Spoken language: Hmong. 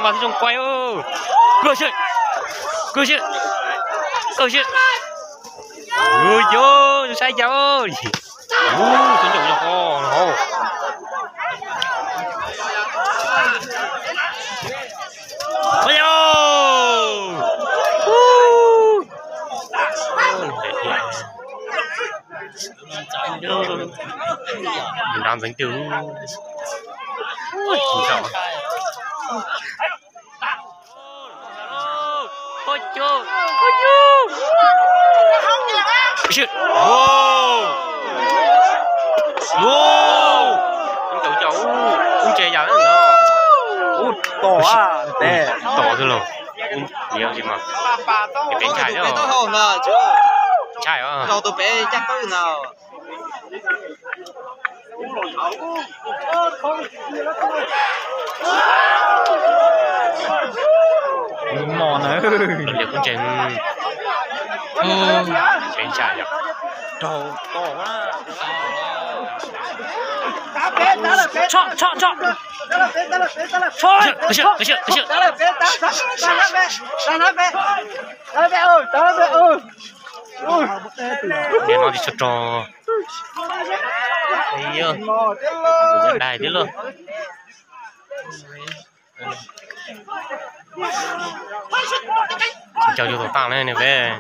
Xyooj Kuai, koj sib, koj sib, koj sib. Ua cas saib cas, ua cas yog hauv. Nrov ntxeev twg. Ub, tom xwb los. Ub, nyiam sis mas. Peb ntshai, ntshai os. Mos na. Liam kuj ntseeg. Peb ntshai yom. Raug tom. Tso, tso, tso. Niam no tsis tshua rog. Dai thiab lauj. Tsis ncaug cuag tus tag ne peb.